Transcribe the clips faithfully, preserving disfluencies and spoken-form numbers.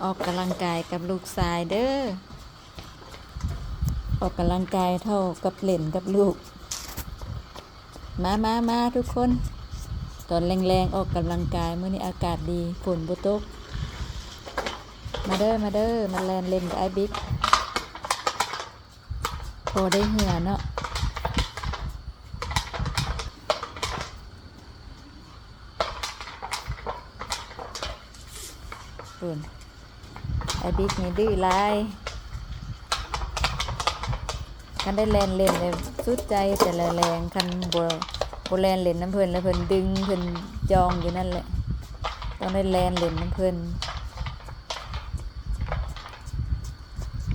ออกกำลังกายกับลูกชายเด้อ ออกกำลังกายเท่ากับเล่นกับลูก มามามาทุกคน ตอนแลงๆ ออกกำลังกาย มื้อนี้อากาศดี ฝนบ่ตก มาเด้อ มาเด้อ มาแล่นเล่นกับไอ้บิ๊ก พอได้เหื่อเนาะ เพิ่น ไอ้บิ๊กนี่ดื้อหลาย คันได้แล่นเล่นเลยสุดใจแต่ละแลง คันบ่ บ่แล่นเล่นนำเพิ่นแล้วเพิ่นดึง เพิ่นจองอยู่นั่นแหละ ต้องได้แล่นเล่นนำเพิ่น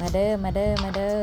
มาเด้อ มาเด้อ มาเด้อ